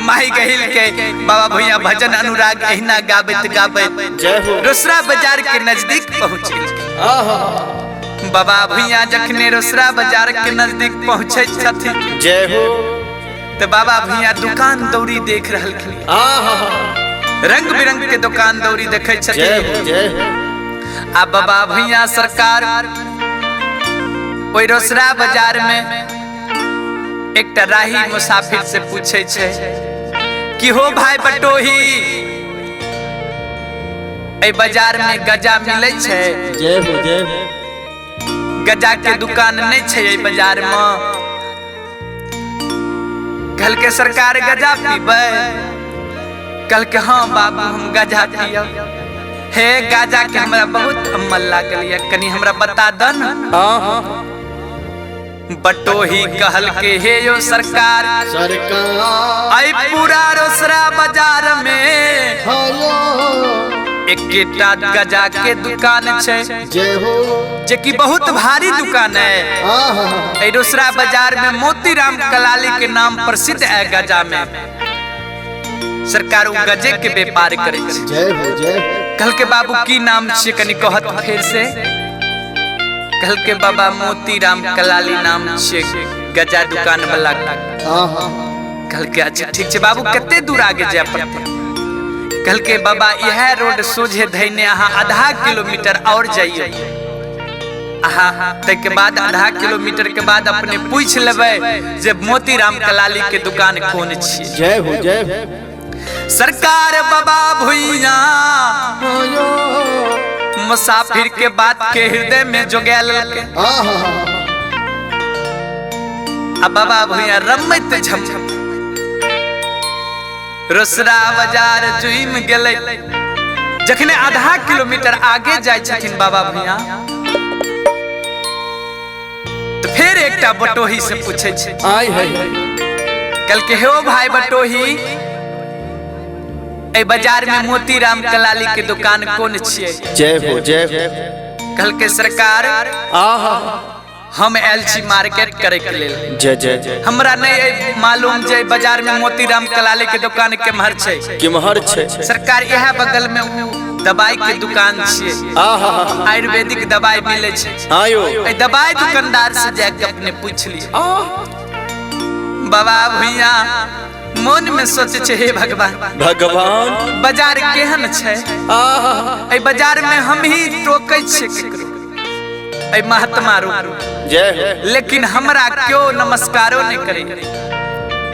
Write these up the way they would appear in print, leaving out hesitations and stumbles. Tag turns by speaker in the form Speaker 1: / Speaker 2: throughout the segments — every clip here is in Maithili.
Speaker 1: माही गहिल के बाबा भैया भजन अनुराग एहिना गाबैत गाबैत
Speaker 2: जय हो।
Speaker 1: रोसड़ा बाजार के नजदीक पहुँच गेल।
Speaker 2: आहा।
Speaker 1: बाबा भैया जखने रोसड़ा बाजार के नजदीक पहुँचे छथिन
Speaker 2: जय हो।
Speaker 1: तो बाबा भैया दुकान दौरी देख रहलखिन।
Speaker 2: आहा।
Speaker 1: रंग बिरंग के दुकान दौरी देखे
Speaker 2: जय हो
Speaker 1: छथिन।
Speaker 2: जय हो।
Speaker 1: आ बाबा भैया सरकार ओहि रोसड़ा बाजार में एकटा राही मुसाफिर से पूछे छै कि हो भाई बटोही, एहि बाजार में गजा मिले छै?
Speaker 2: जय हो जय हो।
Speaker 1: गजा के दुकान नहीं छै एहि बाजार में। कहल के सरकार गजा पीबै? कहल के हाँ बाबू हम गजा पियब। हे गाजा के हमरा बहुत अम्मल लागल ये, कनी हमरा बता द न।
Speaker 2: आहा।
Speaker 1: बटोही कहल के हे यो सरकार,
Speaker 2: सरकार
Speaker 1: आई पूरा रोसड़ा बाजार में
Speaker 2: हायो
Speaker 1: एकेटा गजा के दुकान छै
Speaker 2: जय हो।
Speaker 1: जे कि बहुत भारी दुकान है।
Speaker 2: आहा।
Speaker 1: एहि रोसड़ा बाजार में मोतीराम कलाली के नाम प्रसिद्ध है गजा में। सरकार उ गजे के व्यापार करे छै।
Speaker 2: जय हो जय हो।
Speaker 1: कहल के बाबू की नाम छियै कनी कहत फेर से? कहल के बाबा मोतीराम कलाली नाम छियै गजा दुकान वाला।
Speaker 2: आहा।
Speaker 1: कहल के अच्छा ठीक छै बाबू, कते दूर आगे जाय पड़तै? कहल के बाबा इएह रोड सोझे धैने अहाँ आधा किलोमीटर और जाइयो, अहाँ ताहिके बाद आधा किलोमीटर के बाद अपने पूछि लेबै जे मोतीराम कलाली के दुकान कोन छियै।
Speaker 2: जय हो जय हो।
Speaker 1: सरकार बाबा भुइया
Speaker 2: हायो
Speaker 1: मुसाफिर के बात के हृदय में जोगा लेलकै।
Speaker 2: आहा।
Speaker 1: आ बाबा भुइया रमैत झम रोसड़ा बाजार जुइम गेलै। जखने आधा किलोमीटर आगे जाइ छथिन बाबा भुइया तो फिर एकटा बटोही से पूछे छै।
Speaker 2: आय है।
Speaker 1: कल के हे भाई बटोही, एहि बाजार में मोतीराम कलाली के दुकान कोन छियै?
Speaker 2: जय हो जय हो।
Speaker 1: कहल के सरकार
Speaker 2: आहा।
Speaker 1: हम आयल छी मार्केट करे के लेल,
Speaker 2: जय जय जय।
Speaker 1: हमरा नहीं मालूम जे बाजार में मोतीराम कलाली के दुकान केम्हर छै।
Speaker 2: केम्हर छै?
Speaker 1: सरकार इएह बगल में उ दवाई के दुकान छियै,
Speaker 2: आहा।
Speaker 1: आयुर्वेदिक दवाई मिले छै।
Speaker 2: आयो।
Speaker 1: एहि दवाई दुकानदार से जाके अपने पूछ लियै। बाबा भैया मन में सोचे छै हे भगवान,
Speaker 2: भगवान
Speaker 1: बाजार केहन छै?
Speaker 2: आहा।
Speaker 1: एहि बाजार में हम ही टोकै छियै केकरो, एहि महात्मा रूप,
Speaker 2: जय हो।
Speaker 1: लेकिन हमरा क्यों नमस्कारो नहीं करे,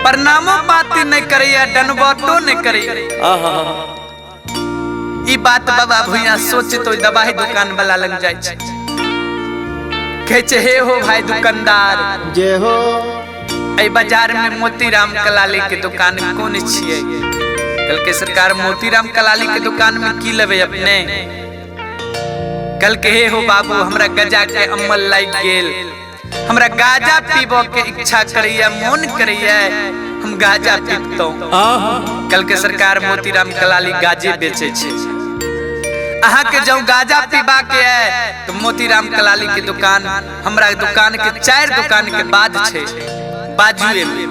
Speaker 1: प्रणामो पाती नहीं करैया, डनबटो नहीं करैया।
Speaker 2: आहा।
Speaker 1: ई बात बाबा भैया सोचे तो दवाई दुकान वाला लग जाइ छै। कहै छै हे हो भाई दुकानदार,
Speaker 2: जय हो।
Speaker 1: एहि बाजार में मोतीराम कलाली के दुकान कोन छियै? कहल के सरकार मोतीराम कलाली के दुकान में की लेबै अपने? कहल के हे हो बाबू हमरा गजा के अम्मल लागि गेल, हमरा गाजा पीबऽ के इच्छा करैया, मोन करैया हम गाजा पीबतौं।
Speaker 2: आहा।
Speaker 1: कहल के सरकार मोतीराम कलाली गाजे बेचै छै, अहाँ के जौं गाजा पीबा के है तो मोतीराम कलाली के दुकान हमरा दुकान के 4 दुकान के बाद छै, बाजुए में,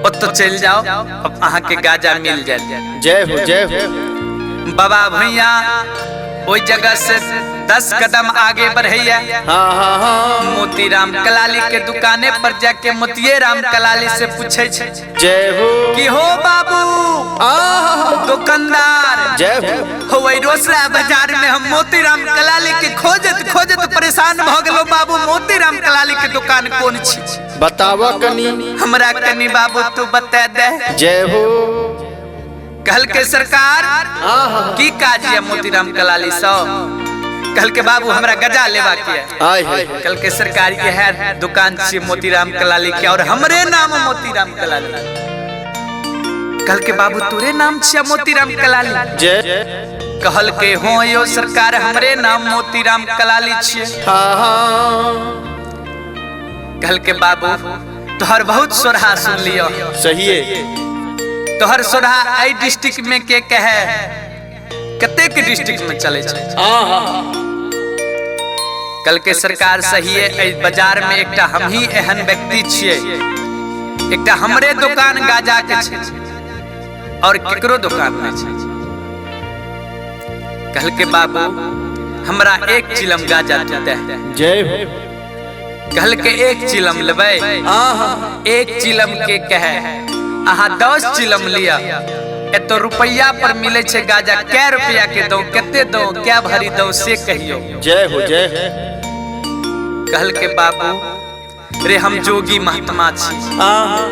Speaker 1: ओतऽ चलि जाओ, अब अहाँ के गाजा मिल जायत।
Speaker 2: जय हो जय हो।
Speaker 1: बाबा भैया ओहि जगह से 10 कदम आगे बढ़ैया,
Speaker 2: हाँ हाँ हाँ।
Speaker 1: मोतीराम कलाली के दुकाने पर जाके मोतिये राम कलाली से पूछे छै
Speaker 2: जय हो।
Speaker 1: कि हो बाबू
Speaker 2: आहा।
Speaker 1: दुकानदार,
Speaker 2: जय हो।
Speaker 1: हो वही रोसड़ा बाजार में हम मोतीराम कलाली के खोजत खोजत परेशान भ गेलो बाबू, मोतीराम कलाली के दुकान कोन छी?
Speaker 2: बतावा कनी।
Speaker 1: हमरा कनी बाबू तू बता दे।
Speaker 2: जय हो।
Speaker 1: कहल के सरकार
Speaker 2: आहा।
Speaker 1: की काज है मोतीराम कलाली सौ? कहल के बाबू हमरा गजा लेवा के है।
Speaker 2: आय है।
Speaker 1: कहल के सरकार यह दुकान छी मोतीराम कलाली के और हमरे नाम मोतीराम कलाली। कहल के बाबू तोरे नाम छिया मोतीराम कलाली?
Speaker 2: जय।
Speaker 1: कहल के हो यो सरकार हमरे नाम मोतीराम कलाली छिए।
Speaker 2: हाँ।
Speaker 1: कहल के बाबू तोहर बहुत सोरहा सुन लियो।
Speaker 2: सही है।
Speaker 1: तोहर सोरहा एहि डिस्ट्रिक्ट में के कहे, कतेक डिस्ट्रिक्ट में चले छै।
Speaker 2: आहा।
Speaker 1: कल के सरकार सही है, एहि बाजार में एकटा हम ही एहन व्यक्ति छिए, एकटा हमरे दुकान गाजा के छै और केकरो दुकान नहीं छै। कहलके बाबू हमरा एक चिलम गाजा तू दे।
Speaker 2: जय हो।
Speaker 1: कहलके एक चिलम लेबै?
Speaker 2: आहा।
Speaker 1: एक चिलम के कहे अहाँ 10 चिलम लिया, एतो रुपया पर मिले छै गाजा, कै रुपया के दो, कते दो, क्या भरी दो से कहियो।
Speaker 2: जय हो जय हो।
Speaker 1: कहलके बाबू रे हम जोगी महात्मा छी,
Speaker 2: आहा।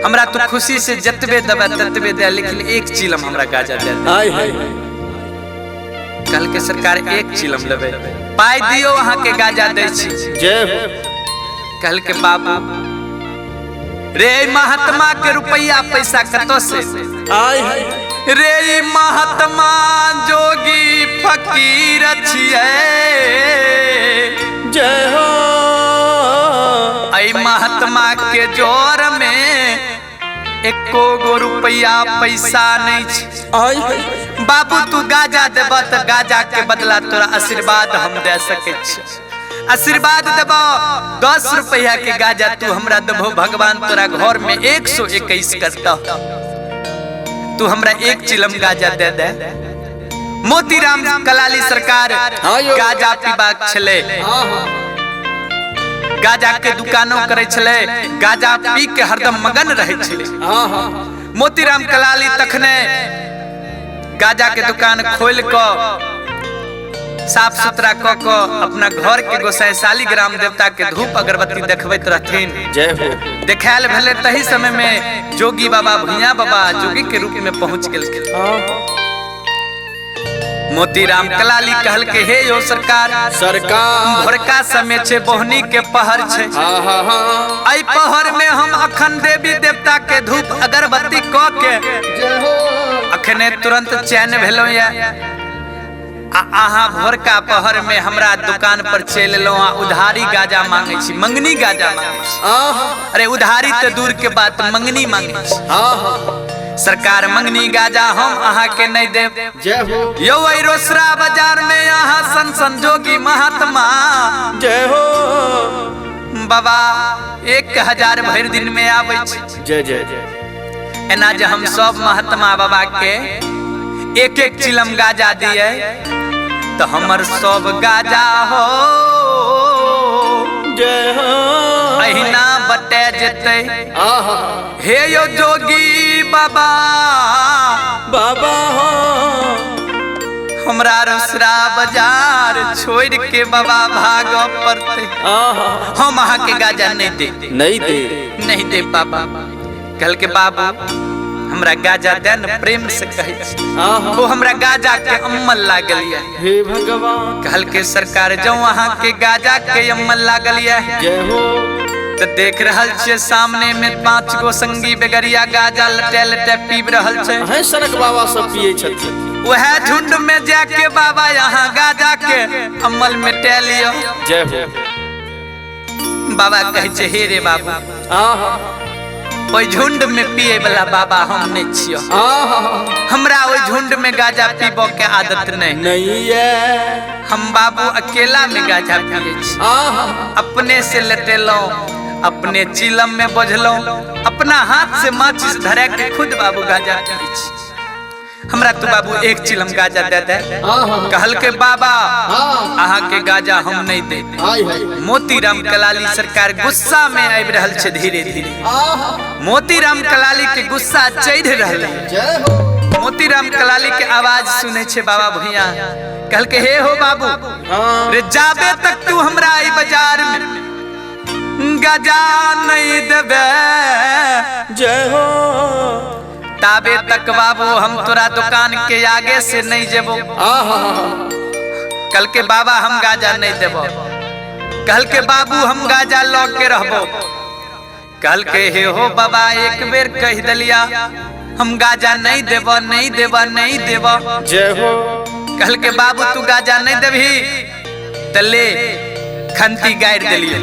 Speaker 1: हमरा तू खुशी से जतबे देबे ततबे दे, लेकिन एक चिलम हमरा गाजा दे दे।
Speaker 2: आय हाय।
Speaker 1: कहलके सरकार एक चिलम लेबै, पाइ दियो अहाँ के गाजा दै छी।
Speaker 2: जय हो।
Speaker 1: कहलके बाबू रे महात्मा के रुपया पैसा कतौ से?
Speaker 2: आय हाय।
Speaker 1: रे महात्मा जोगी फकीर छियै।
Speaker 2: जय हो।
Speaker 1: ऐ महात्मा के जोर में एको गो रुपया पैसा नहीं छै।
Speaker 2: आय हाय।
Speaker 1: बाबू तू गाजा देब त गाजा के बदला तोरा आशीर्वाद हम दे सकै छी। आशीर्वाद देबो 10 रुपया के गाजा तू हमरा देबो, भगवान तोरा घर में 121 करता। तू हमरा एक चिलम गाजा दे दे। मोतीराम कलाली सरकार गाजा पीबाक छले, गाजा के दुकानो करे छले, गाजा पी के हरदम मगन रहे छले। मोतीराम कलाली तखने गाजा के दुकान खोल क साफ सुथरा क क अपना घर के गोसाई शालिग्राम देवता के धूप अगरबत्ती देखबैत रहथिन।
Speaker 2: जय हो।
Speaker 1: देखायल भेले तही समय में जोगी बाबा भुइया बाबा जोगी के रूप में पहुंच गेलखिन। मोतीराम कलाली कहल के हे यो सरकार,
Speaker 2: सरकार
Speaker 1: भोरका समय छे, बोहनी के पहर छे, ऐ पहर में हम अखन देवी देवता के धूप अगरबत्ती क के अखने तुरंत चैन भेलो या अहाँ भोरका पहर में हमरा दुकान पर चलि एलहुँ आ उधारी गाजा मांगे छी, मंगनी गाजा मांगे छी। अरे उधारी तो दूर के बात, मंगनी मांगे छी। सरकार मंगनी गाजा हम अहाँ के नहीं देब।
Speaker 2: जय हो।
Speaker 1: यो ऐ रोसड़ा बाजार में अहाँ सन सन जोगी महात्मा
Speaker 2: जय हो
Speaker 1: बाबा 1000 भरि दिन में आबै छै।
Speaker 2: जय जय जय।
Speaker 1: एना जे हम सब महात्मा बाबा के एक एक चिलम गाजा दिए तो हमर सब गाजा हो
Speaker 2: जय हो
Speaker 1: अहिना बटे जते। हे यो जोगी बाबा
Speaker 2: बाबा हो
Speaker 1: हमरा रोसड़ा बाजार छोड़ के बाबा भाग पड़ते, हम अहाँ के गाजा नहीं दे,
Speaker 2: नहीं दे,
Speaker 1: नहीं दे बाबा। कहल के बाबू हमरा गाजा दे न, प्रेम से कहै छी ओ हमरा गाजा के अम्मल लागल ये।
Speaker 2: हे भगवान।
Speaker 1: कहल के सरकार जो अहाँ के गाजा के अम्मल लागल ये
Speaker 2: जय हो।
Speaker 1: तो देख रहल छे सामने में 5 गो संगी बेगरिया गाजा लटे लटे पीब रहल छे।
Speaker 2: है सनक बाबा सब पिए छथिन।
Speaker 1: वह झुंड में जाके बाबा यहाँ गाजा के अम्मल में टे लियो।
Speaker 2: जय हो।
Speaker 1: बाबा कहै छे हे रे बाबू ओहि झुंड में पिए वाला बाबा हम नहीं छियो, हमरा ओहि झुंड में गाजा पीबो के आदत नहीं,
Speaker 2: नहीं है।
Speaker 1: हम बाबू अकेला में गाजा पिए छी, अपने से लटेलहुँ, अपने चिलम में बझलहुँ, अपना हाथ से माचिस धरा के खुद बाबू गाजा पिए छी। हमरा तू बाबू एक चिलम गाजा दे दे। कहल के बाबा अहाँ के गाजा हम नहीं दे। मोतीराम कलाली सरकार गुस्सा में आबि रहल छे धीरे धीरे। मोतीराम कलाली के गुस्सा चढ़ रहल। मोतीराम कलाली के आवाज सुने छे बाबा भुइया। कहल के हे हो बाबू रे जाबे तक तू हमरा ई बाजार में गाजा नहीं देबे
Speaker 2: जय हो
Speaker 1: ताबे तक बाबू हम तोरा दुकान के आगे से नहीं जेबो। कल के बाबा हम गाजा नहीं देबो। कल के बाबू हम गाजा ल के रहबो। कल के हे हो बाबा एक बेर कह दलिया हम गाजा नहीं देबो, नहीं देबो, नहीं देबो।
Speaker 2: जय हो।
Speaker 1: कल के बाबू तू गाजा नहीं देबही त ले खंती गाड़ दलिया।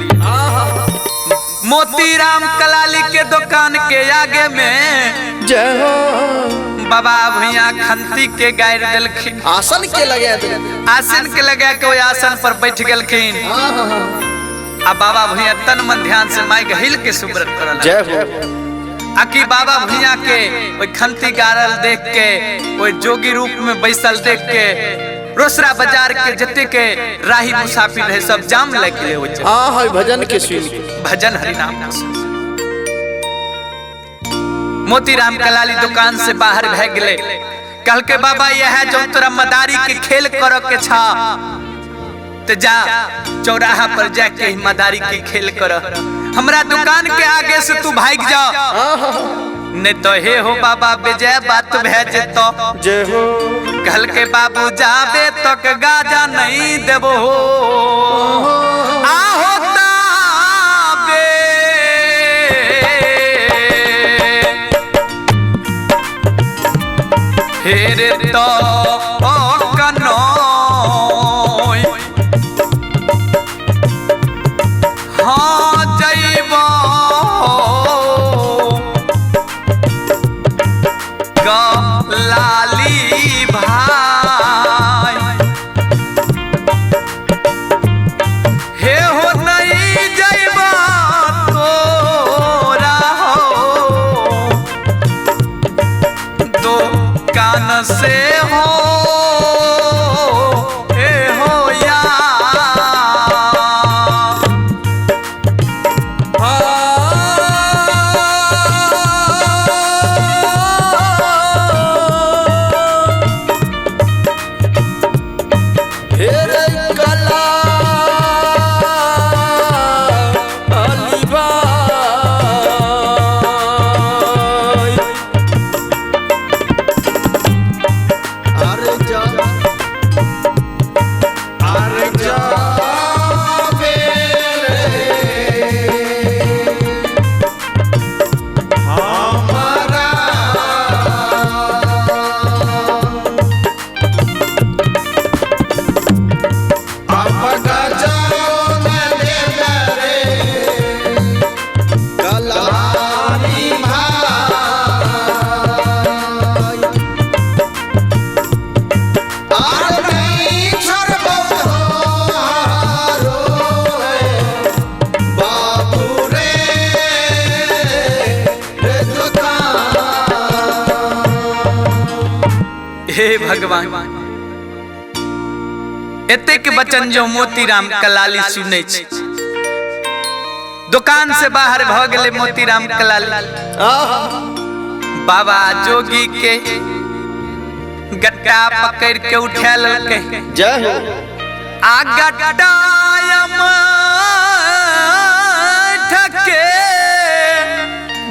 Speaker 1: मोतीराम कलाली के दुकान के आगे में
Speaker 2: जय हो
Speaker 1: बाबा भैया खंती के गाड़ देलखिन,
Speaker 2: आसन के लगा देलखिन,
Speaker 1: आसन के लगा के ओहि आसन पर बैठ गेलखिन। आ बाबा भैया तन मन ध्यान से माइक हिल के सुमरन करल।
Speaker 2: जय हो।
Speaker 1: आकि बाबा भुइया के ओइ खंती गारल देख के, ओइ जोगी रूप में बैसल देख के रोसड़ा बाजार के जते के राही मुसाफिर रहे सब जाम लग गेले ओइ जगह।
Speaker 2: हाँ हाँ भजन के सुन के
Speaker 1: भजन हरिनाम के सुन। मोतीराम कलाली दुकान से बाहर भग गेले। कहल के बाबा यह है जो तोरा मदारी के खेल करो के छा, तो जा चौराहा पर जाके ही मदारी के खेल कर, हमरा दुकान के आगे से तू भाग जा, नहीं तो हे हो बाबा बेजय बात भे जेतो।
Speaker 2: जय हो।
Speaker 1: कहल के बाबू जाबे तक गाजा नहीं देबो, आहो ताबे हेरे तो ओ कनोय हाँ जइबो लाली भाई, हे हो नहीं जइबा तोरा हो दुकान से हो हे हो या।
Speaker 2: हेरे कला अलीबाई। अरे जा, अरे जा बेरे, हमारा आपका जाओ न देवरे कलारी भाई। आर नहीं छोड़बो तोहारो रे, बाबू रे, रे दुकान।
Speaker 1: हे भगवान, एतेक वचन जो मोतीराम कलाली सुनै छै, दुकान से बाहर भ गेले मोतीराम कलाली। बाबा जोगी के गट्टा पकड़ के उठा लेलकै।
Speaker 2: जय हो।
Speaker 1: आ गट्टायम ठके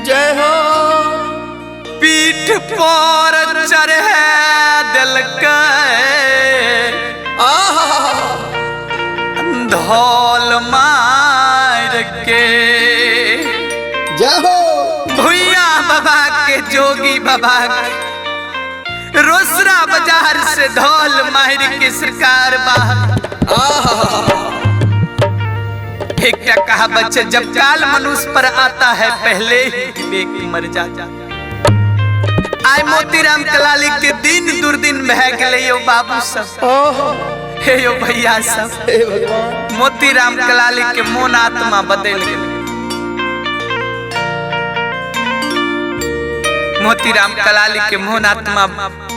Speaker 2: जय हो।
Speaker 1: पीठ पर चढ़ देलकै। धौल मार के
Speaker 2: जय हो।
Speaker 1: भुइया बाबा के जोगी बाबा के रोसड़ा बाजार से धौल मार के सरकार बाहर। एक कहावत है, जब काल मनुष्य पर आता है पहले ही विवेक मर जाता। आय मोतीराम कलाली के दिन दुर्दिन भह गेले यो बाबू सब, हे यो भैया सब।
Speaker 2: हे भगवान।
Speaker 1: मोतीराम कलाली के मोन आत्मा बदल गेल। मोतीराम कलाली के मोन आत्मा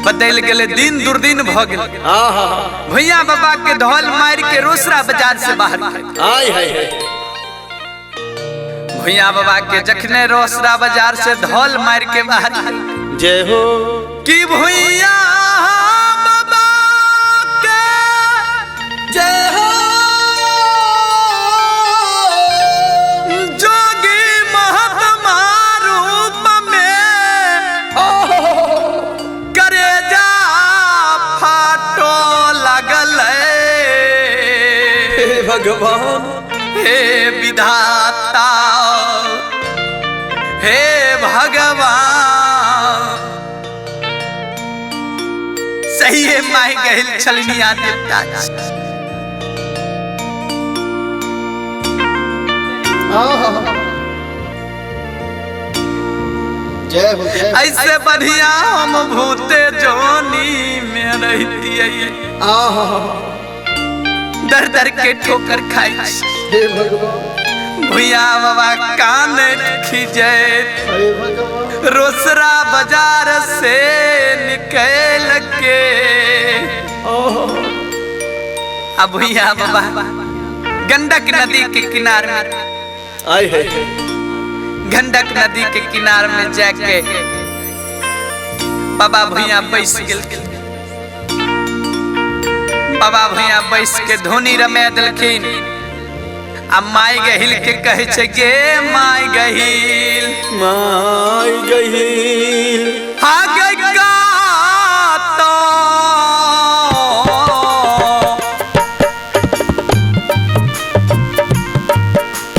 Speaker 1: बदल गेले, दिन दुर्दिन भ गेल। भैया बाबा के धौल मार के रोसड़ा बाजार से बाहर।
Speaker 2: आय हाय हाय।
Speaker 1: भैया बाबा के जखने रोसड़ा बाजार से धौल मार के बाहर,
Speaker 2: जय हो।
Speaker 1: कि भैया बाबा के
Speaker 2: जय हो।
Speaker 1: जोगी महात्मा रूप में करेजा फाटो लगल।
Speaker 2: हे भगवान।
Speaker 1: हे विधाता, हे भगवान, सही है माई गहिल छलनिया देवता।
Speaker 2: जय हो। जय।
Speaker 1: ऐसे बढ़िया हम भूते जोनी में रहती। दर दर के ठोकर खाई।
Speaker 2: हे भगवान।
Speaker 1: भुइया बाबा कान खिजै
Speaker 2: अरे भगवान।
Speaker 1: रोसरा बाजार से निकल के अब भुइया बाबा गंडक नदी के किनार में
Speaker 2: आए है।
Speaker 1: गंडक नदी के किनार में जाके बाबा भैया बैस गेल। बाबा भैया बैस के धोनी रमे देलखिन आ माई गहिल के कहै छै गे माई गहिल,
Speaker 2: माई गहिल,
Speaker 1: हा गे गातो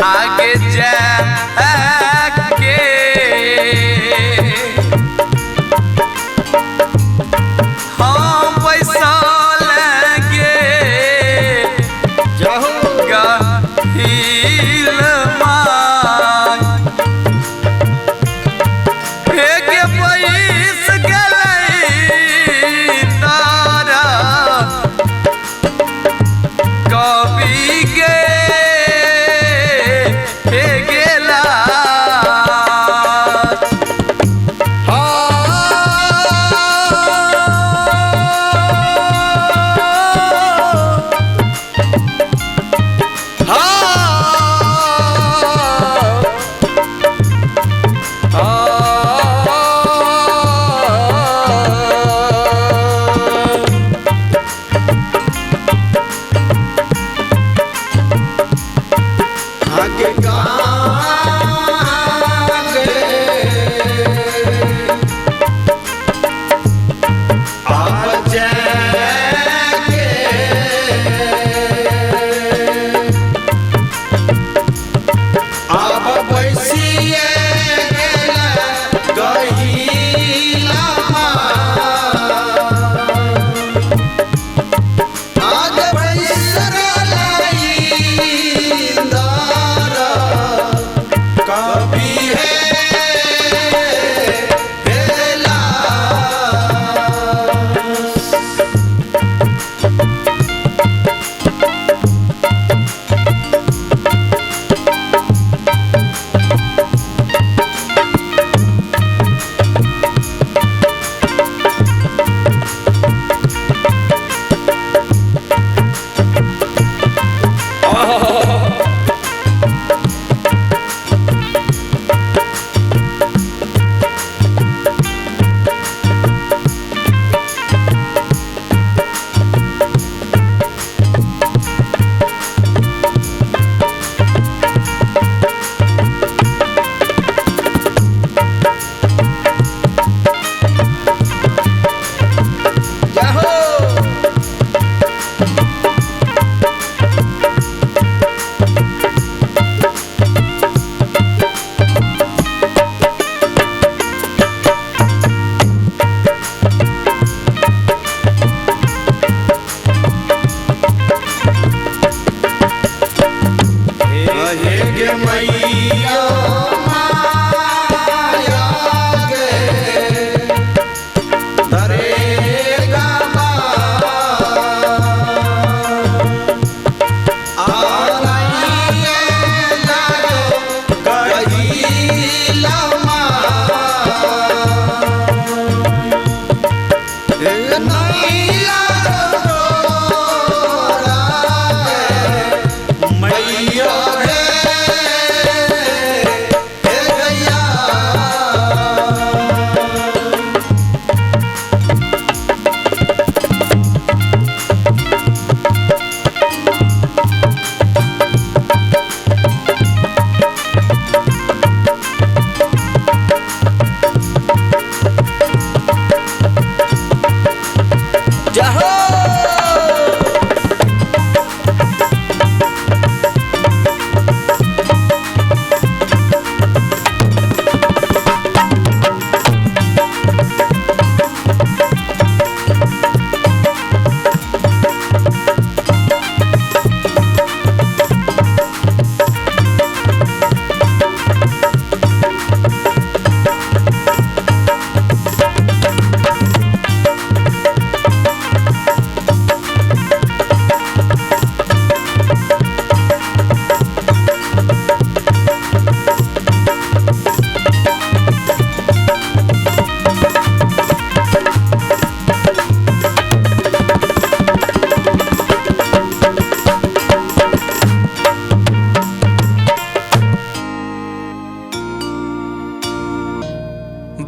Speaker 1: आगे जाके हम पैसा लगे
Speaker 2: जाहो
Speaker 1: गहिल माई। हे गे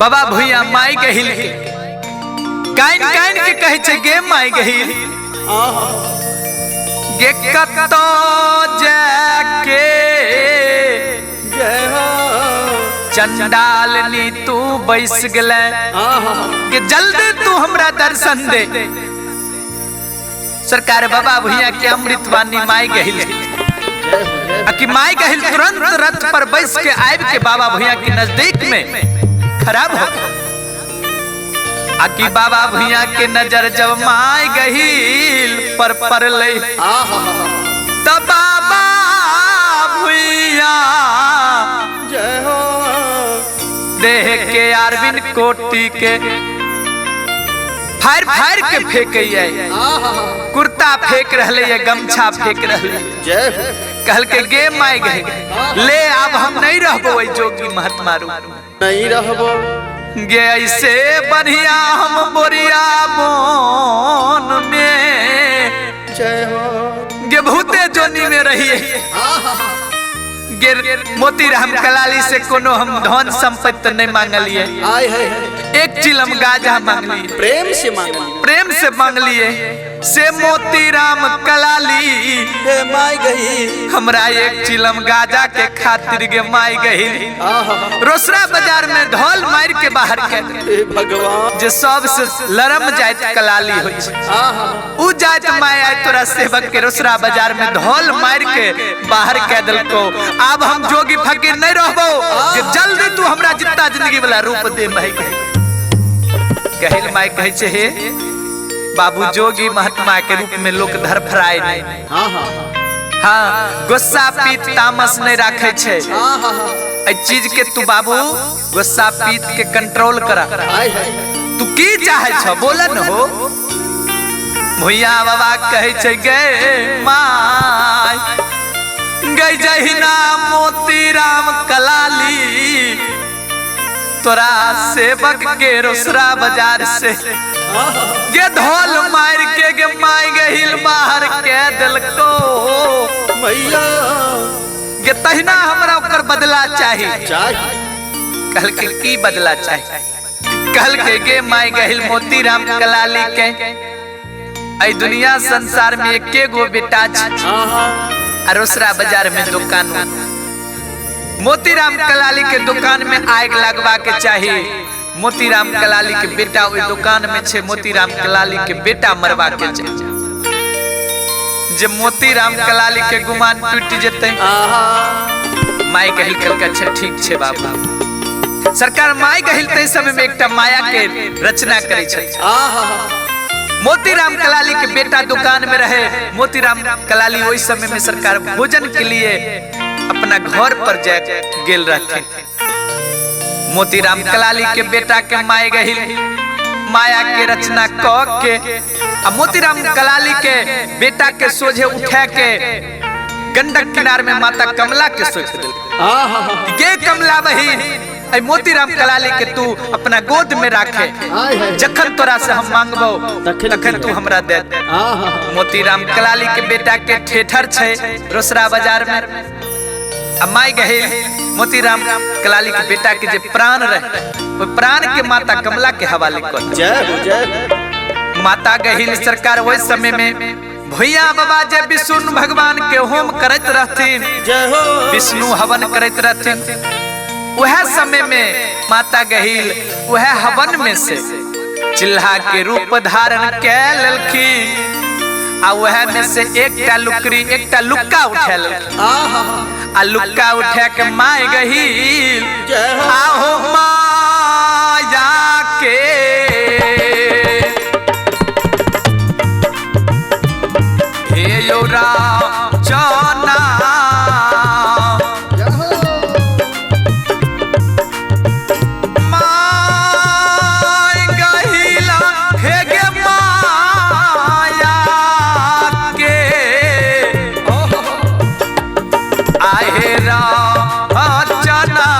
Speaker 1: बाबा भैया माई गहिल के काइन काइन के कहै छै गे माई गहिल गे कतौ जाके
Speaker 2: जय हो।
Speaker 1: चंडालनी तू बैस गेलै कि जल्दी तू हमरा दर्शन दे। सरकार बाबा भैया के अमृत वाणी माई गहिल कि माई गहिल तुरंत रथ पर बैस के आबि के बाबा भैया के नजदीक में खराब हो आकि बाबा भैया के नजर जब माई गहिल पर पड़लै तब बाबा भैया
Speaker 2: जय हो।
Speaker 1: देह के अरविंद कोटी के फायर फायर के फेंकैया, कुर्ता फेंक रहले ये, गमछा फेंक रहले।
Speaker 2: जय हो।
Speaker 1: कहल के गे माई गए ले अब हम नहीं रहबो ओइ जोगी महात्मा रूप
Speaker 2: नहीं रहबो
Speaker 1: गे, ऐसे बढ़िया हम बोरिया बोन में
Speaker 2: जय हो।
Speaker 1: गे भूते जोनी में रहिए गे। मोतीराम कलाली से कोनो हम धन संपत्ति नहीं मांगलिए,
Speaker 2: आय है
Speaker 1: एक चिलम गाजा मांगलिए,
Speaker 2: प्रेम से मांगलिए,
Speaker 1: प्रेम से मांगलिए से मोतीराम कलाली
Speaker 2: हे माई गई
Speaker 1: हमरा एक चिलम गाजा के खातिर गे माई गई रोसड़ा बाजार में ढोल मार के बाहर के
Speaker 2: हे भगवान
Speaker 1: जे सबसे लरम जाइत कलाली होइ छै उ जाइत माय आय तोरा सेवक के रोसड़ा बाजार में ढोल मार के बाहर के देलको। अब हम जोगी फकीर नहीं रहबो कि जल्दी तू हमरा जितना जिंदगी वाला रूप दे माई गई। कहिल माई कहै छै हे बाबू जोगी महात्मा के रूप में लोग धरफराए नहीं। हाँ, गुस्सा पीत तामस नहीं राखे छै। एहि चीज के तू बाबू गुस्सा पीत के कंट्रोल कर। तू की चाहे छ बोल न हो। भैया बाबा कहै छै गे माय गई जहिना मोतीराम कलाली तोरा सेवक के रोसड़ा बाजार से गे ढोल मार के गे माय गहिल बाहर के देलको
Speaker 2: मैया
Speaker 1: गे तहिना हमरा ओकर बदला चाही। कहल के की बदला चाही? कहल के गे माय गहिल मोतीराम कलाली के ऐ दुनिया संसार में एके गो बेटा छै आ रोसड़ा बाजार में दुकान मोतीराम कलाली के दुकान में आग लगवा के चाही। मोतीराम कलाली के बेटा ओहि दुकान में छै, मोतीराम कलाली के बेटा मरवा के चाही। जे मोतीराम कलाली के गुमान टूट जेतै। माई कहिल कहलकै अच्छा ठीक छै बाबू। सरकार माई कहिल तै समय में एकटा माया के रचना करै छै। मोतीराम कलाली के बेटा दुकान में रहे। मोतीराम कलाली ओहि समय में सरकार भोजन के लिए अपना घर पर जा गेल रहते। मोतीराम कलाली के बेटा के माय गहिल माया के रचना क के आ मोतीराम कलाली के बेटा के सोझे उठा के गंडक किनार में माता कमला के सोच दिल गे कमला बहिन ऐ मोतीराम कलाली के तू अपना गोद में राखे, जखन तोरा से हम मांगबो तखन तू हमरा दे दे। मोतीराम कलाली के बेटा के ठेठर छै रोसड़ा बाजार में आ माई गहिल मोतीराम कलाली के बेटा के जे प्राण रहे ओहि प्राण के माता कमला के हवाले कर।
Speaker 2: जय हो जय।
Speaker 1: माता गहिल सरकार ओहि समय में भैया बाबा जे विष्णु भगवान के होम करैत रहथिन,
Speaker 2: जय हो,
Speaker 1: विष्णु हवन करैत रहथिन, वह समय में माता गहिल वह हवन में से चिल्हा के रूप धारण कै लेलखिन आ वह में से एकटा लुकरी एकटा लुक्का उठा लेलखिन आ लुक्का उठा के माय गहिल आहो माया के हे यो राम चना माय गहिला हे गे माया के आहे राम चना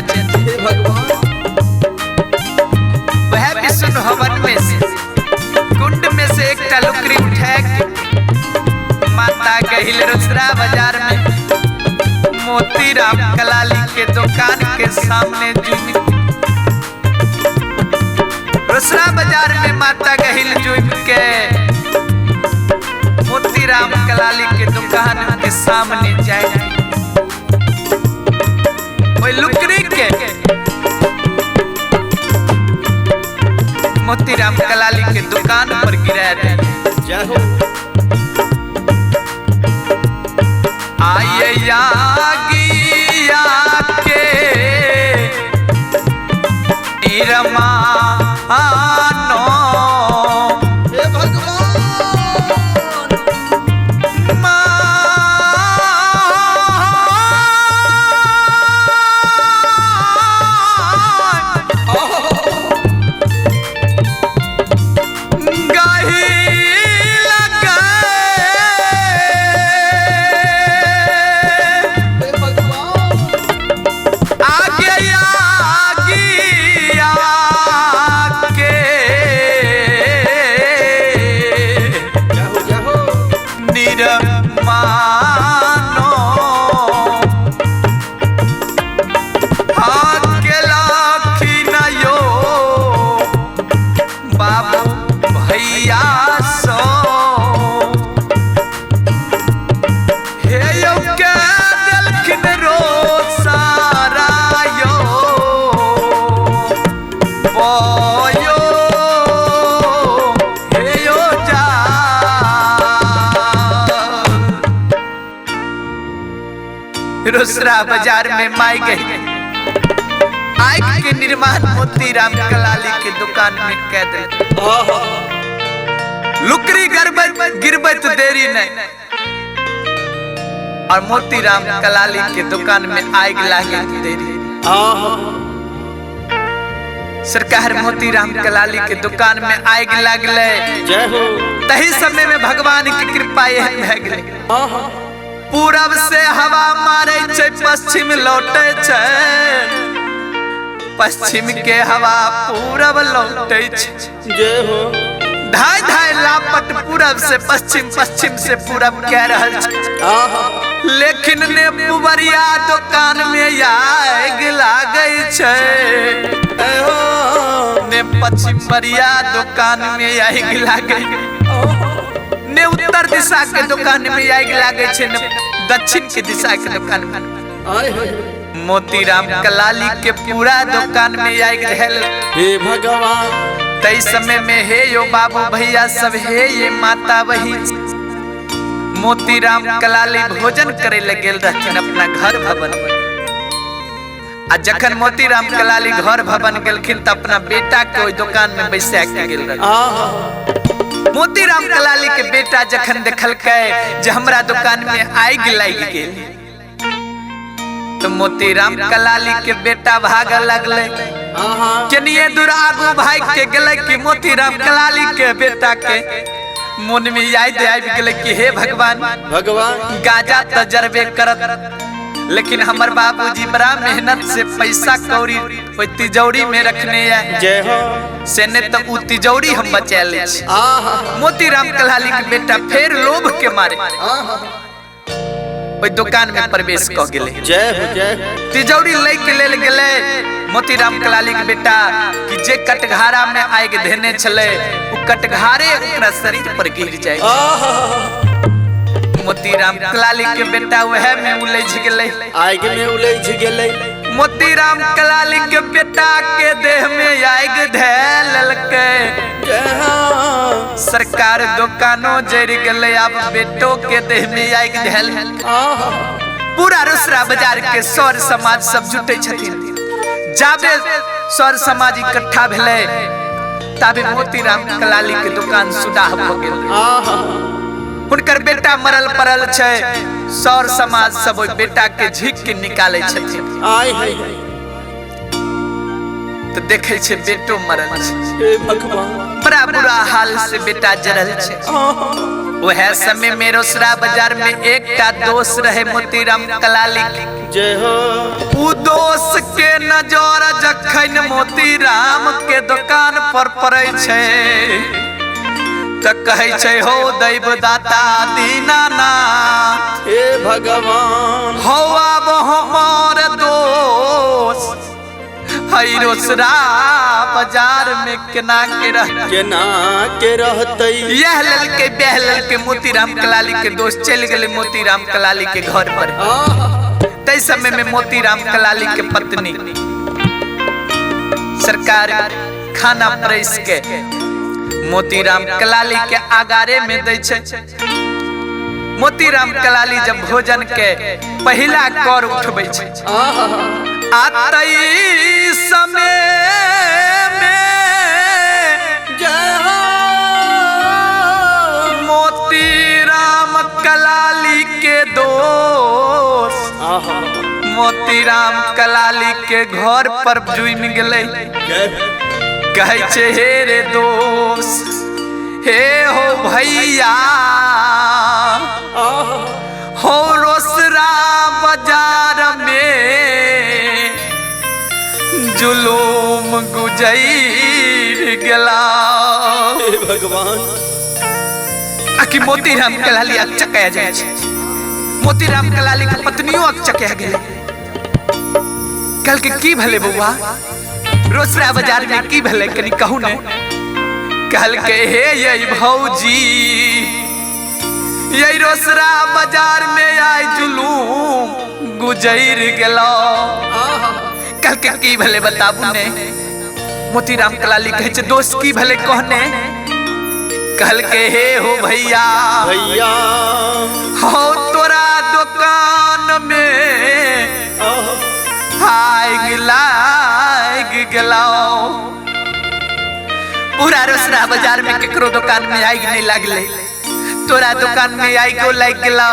Speaker 1: बचेत।
Speaker 2: हे भगवान।
Speaker 1: वह विष्णु हवन में से कुंड में से एकटा लुकरी उठा के माता गहिल रोसड़ा बाजार में मोतीराम कलाली के दुकान के सामने जुम रोसड़ा बाजार में माता गहिल जुम के मोतीराम कलाली के दुकान के सामने जाए ओई लुकरी के मोतीराम कलाली के दुकान पर गिरा दे।
Speaker 2: जय हो।
Speaker 1: आये यागिया के निरमानो
Speaker 2: हे भगवान।
Speaker 1: मान गाही लगे
Speaker 2: हे भगवान।
Speaker 1: आगे आगिया के
Speaker 2: जय हो जय हो।
Speaker 1: निरमानो हाके लाखी नयो बाबू भैया सो हे यो के देलखिन रो सारा यो बयो हे यो जा। रोसड़ा बाजार में माई गई आग के निर्माण मोतीराम कलाली के दुकान में कह दे।
Speaker 2: आहा।
Speaker 1: लुकरी गिरबत गिरबत देरी नहीं और मोतीराम कलाली के दुकान में आग लागे देरी।
Speaker 2: आहा।
Speaker 1: सरकार मोतीराम कलाली के दुकान में आग लागले।
Speaker 2: जय हो।
Speaker 1: तही समय में भगवान की कृपा एहन भए गेलै।
Speaker 2: आहा।
Speaker 1: पूरब से हवा मारे छै पश्चिम लौटे छै, पश्चिम के हवा पूरब लौटे छै।
Speaker 2: जय हो।
Speaker 1: ढाई ढाई लापट पूरब से पश्चिम, पश्चिम से पूरब कह रहल छै।
Speaker 2: आहा।
Speaker 1: लेकिन ने पुबरिया दुकान में आग लागै छै,
Speaker 2: जय हो।
Speaker 1: ने पश्चिमरिया दुकान में आग लागै, ने उत्तर दिशा के दुकान में आग लागै छै, ने दक्षिण के दिशा के दुकान में।
Speaker 2: आय हाय।
Speaker 1: मोतीराम कलाली के पूरा दुकान में आग धैल।
Speaker 2: हे भगवान।
Speaker 1: तई समय में हे यो बाबू भैया सब, हे ये माता वही मोतीराम कलाली भोजन करे लगे गेल रहथिन अपना घर भवन। आ जखन मोतीराम कलाली घर भवन गेलखिन त अपना बेटा के ओहि दुकान में बैसा के गेल रहथिन।
Speaker 2: आहा।
Speaker 1: मोतीराम कलाली के बेटा जखन देखलकै जे हमरा दुकान में आगि लागि गेल तो मोतीराम कलाली के बेटा भागऽ लगलै।
Speaker 2: आहा।
Speaker 1: केनिये दूर आगू भागि के गेलै कि मोतीराम कलाली के बेटा के मन में याद आबि गेलै कि हे भगवान,
Speaker 2: भगवान
Speaker 1: गाजा त जरबे करत, लेकिन हमर बाबूजी बड़ा मेहनत से पैसा कौड़ी ओहि तिजौरी में रखने ये,
Speaker 2: जय हो।
Speaker 1: से ने त उ तिजौरी हम बचा लै छी।
Speaker 2: आहा।
Speaker 1: मोतीराम कलाली के बेटा फेर लोभ के मारे
Speaker 2: आहा।
Speaker 1: ओहि दुकान में प्रवेश क गेलै।
Speaker 2: जय हो जय हो।
Speaker 1: तिजौरी लै के लेल गेलै मोतीराम कलाली के बेटा कि जे कटघारा में आगि धेने छलै उ कटघारे ओकरा शरीर पर गिर जाय।
Speaker 2: आहा।
Speaker 1: मोतीराम कलाली के बेटा वह में उलझ गेलै।
Speaker 2: आगि में उलझ गेलै।
Speaker 1: मोतीराम कलाली के बेटा के देह में आगि धै लेलकै।
Speaker 2: जय हो।
Speaker 1: सरकार दुकानो जरि गेलै, आब बेटो के देह में आगि धैल।
Speaker 2: आहा।
Speaker 1: पूरा रोसड़ा बाजार के सौर समाज सब जुटे छथिन। जाबे सौर समाज इकट्ठा भेलै ताबे मोतीराम कलाली के दुकान सुडाह भ गेल।
Speaker 2: आहा।
Speaker 1: हुनकर बेटा मरल पड़ल छै, सौर समाज सब ओहि बेटा के झीक के निकालै छथिन।
Speaker 2: आय हाय।
Speaker 1: तो देखै छै बेटो मरल छै,
Speaker 2: हे भगवान।
Speaker 1: बड़ा बुरा हाल से बेटा जरल छै।
Speaker 2: आहा।
Speaker 1: वह समय में रोसड़ा बाजार में एकटा दोस्त रहे मोतीराम कलाली।
Speaker 2: जय हो।
Speaker 1: उ दोस्त के नजर जखन मोतीराम के दुकान पर पड़े छै त कहै छै हो दैव दाता दीनानाथ,
Speaker 2: हे भगवान।
Speaker 1: हो आब हमार दोस्त हई रोसड़ा बाजार में केना के रह
Speaker 2: केना के रहतै।
Speaker 1: यह ललके बह ललके मोतीराम कलाली के दोस्त चलि गेलै मोतीराम कलाली के घर पर।
Speaker 2: आहा।
Speaker 1: तै समय में मोतीराम कलाली के पत्नी सरकार खाना परस के मोतीराम कलाली के आगारे में दै छै। मोतीराम कलाली जब भोजन के पहिला कर उठबै छै
Speaker 2: आहा।
Speaker 1: आ तै समय में
Speaker 2: जय हो।
Speaker 1: मोतीराम कलाली के दोस्त
Speaker 2: आहा।
Speaker 1: मोतीराम कलाली के घर पर जुमि गेलै।
Speaker 2: जय।
Speaker 1: कहै छै हे रे दोस्त, हे हो भैया,
Speaker 2: आहा।
Speaker 1: हो रोसड़ा बाजार में जुलूम गुजर गेला।
Speaker 2: हे भगवान।
Speaker 1: आकि मोतीराम कलाली अकचकाया जाइ छै। मोतीराम कलाली के पत्नियों अकचकाया गेलै। कहलकै की भेलै बौआ, रोसड़ा बाजार में की भेलै कनी कहू ने। कहलकै हे यै भौजी, यै रोसड़ा बाजार में आइ जुलूम गुजर गेलो।
Speaker 2: आहा।
Speaker 1: कहलकै की भेलै बताबू ने। मोतीराम कलाली कहै छै दोस्त की भेलै कहने। कहलकै हे हो भैया,
Speaker 2: भैया।
Speaker 1: हो तोरा दुकान में
Speaker 2: आहा।
Speaker 1: आगि लाग गेलौ। पूरा रोसड़ा बाजार में केकरो दुकान में आगि नहीं लागले, तोरा दुकान में आगो लाग गेलौ,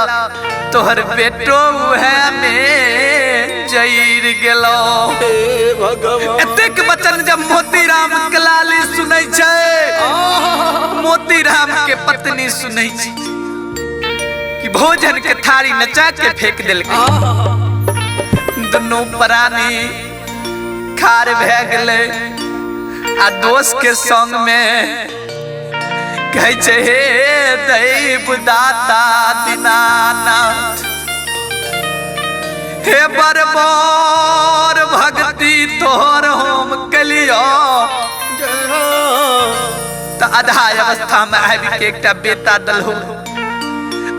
Speaker 1: तोहर बेटो उहे में जइर गेलौ।
Speaker 2: हे भगवान।
Speaker 1: एतेक वचन जब मोतीराम कलाली सुनै छै,
Speaker 2: आहा।
Speaker 1: मोतीराम के पत्नी सुनै छै कि भोजन के थारी नचा के फेंक देलकै।
Speaker 2: आहा।
Speaker 1: दुनू प्राणी खार भए गेलै आ दोस्त के संग में कहै छै हे दैव दाता दीनानाथ, हे बरबर भक्ति तोहर हम कलियो।
Speaker 2: जय हो।
Speaker 1: त आधा अवस्था में आबि के एकटा बेटा दलहो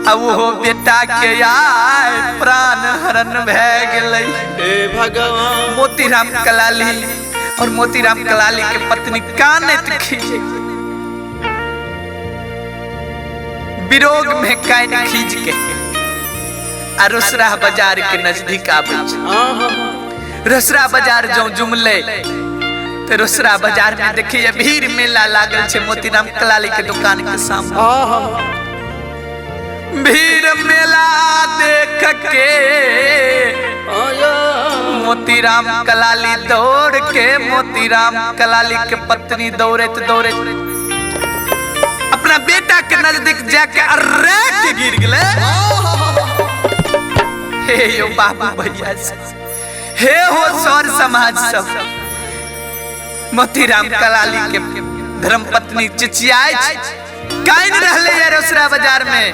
Speaker 1: आ ओहो बेटा के आय प्राण हरण भए गेलै।
Speaker 2: हे भगवान।
Speaker 1: मोतीराम कलाली और मोतीराम कलाली के पत्नी कानैत खींचे विरोग में कान खींच के आ रोसड़ा बाजार के नजदीक आबै छै।
Speaker 2: आहा।
Speaker 1: रोसड़ा बाजार जो जुमले ते रोसड़ा बाजार में देखिए भीड़ मेला लागल छै मोतीराम कलाली के दुकान के सामने।
Speaker 2: आहा।
Speaker 1: भीड़ मेला देख के
Speaker 2: आया।
Speaker 1: मोतीराम कलाली दौड़ के मोतीराम कलाली के पत्नी दौड़ैत दौड़ैत अपना बेटा के नजदीक जाके अर्रे के गिर गेलै। हे यो बाबू भैया सब, हे हो सर समाज सब, मोतीराम कलाली के धर्मपत्नी चिचियाय काइन रहले ये रोसड़ा बाजार में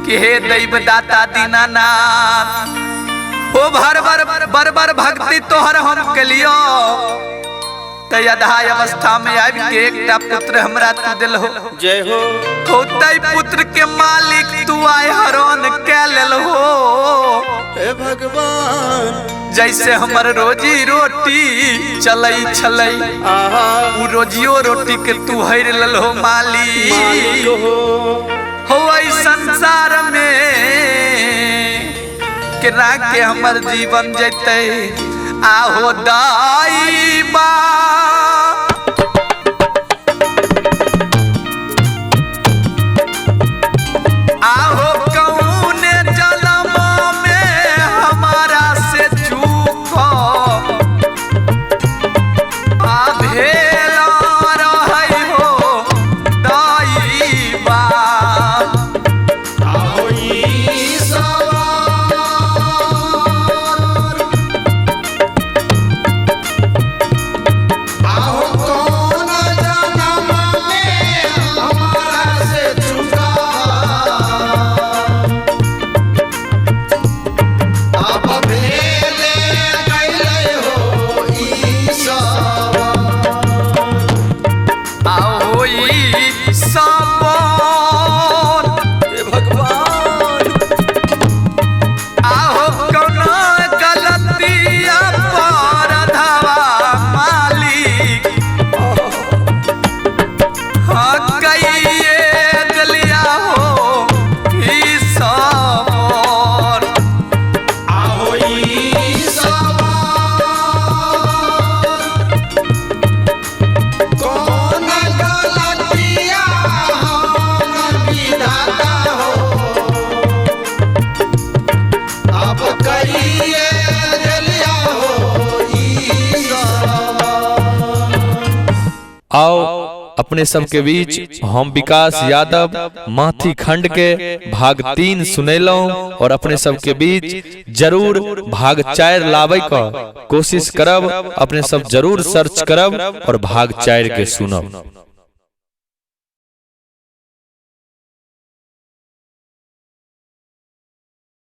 Speaker 1: कि हे दैव दाता दीनानाथ, ओ भर भर बर बर भक्ति तोहर हम कलियो, त आधा अवस्था में आबि के एकटा पुत्र हमरा तू देलहो।
Speaker 2: जय हो।
Speaker 1: हो तै पुत्र के मालिक तू आय हरण कै लेलहो।
Speaker 2: हे भगवान।
Speaker 1: जैसे हमर रोजी रोटी चलै छलै
Speaker 2: आहा।
Speaker 1: उ रोजियो रोटी के तू हरि लेलहो मालिक।
Speaker 2: मालिक हो।
Speaker 1: हो ऐ संसार में केना के हमर जीवन जैतै। आहो दाई बा आहो कौन जलम में हमारा से चूक आ भेल रहै हो दाई बा।
Speaker 3: आओ अपने सबके बीच हम विकास यादव माथी खंड के भाग 3 सुनेलहुं और अपने सबके बीच जरूर भाग 4 लाबै का कोशिश करब। अपने सब जरूर सर्च करब और भाग 4 के सुनब।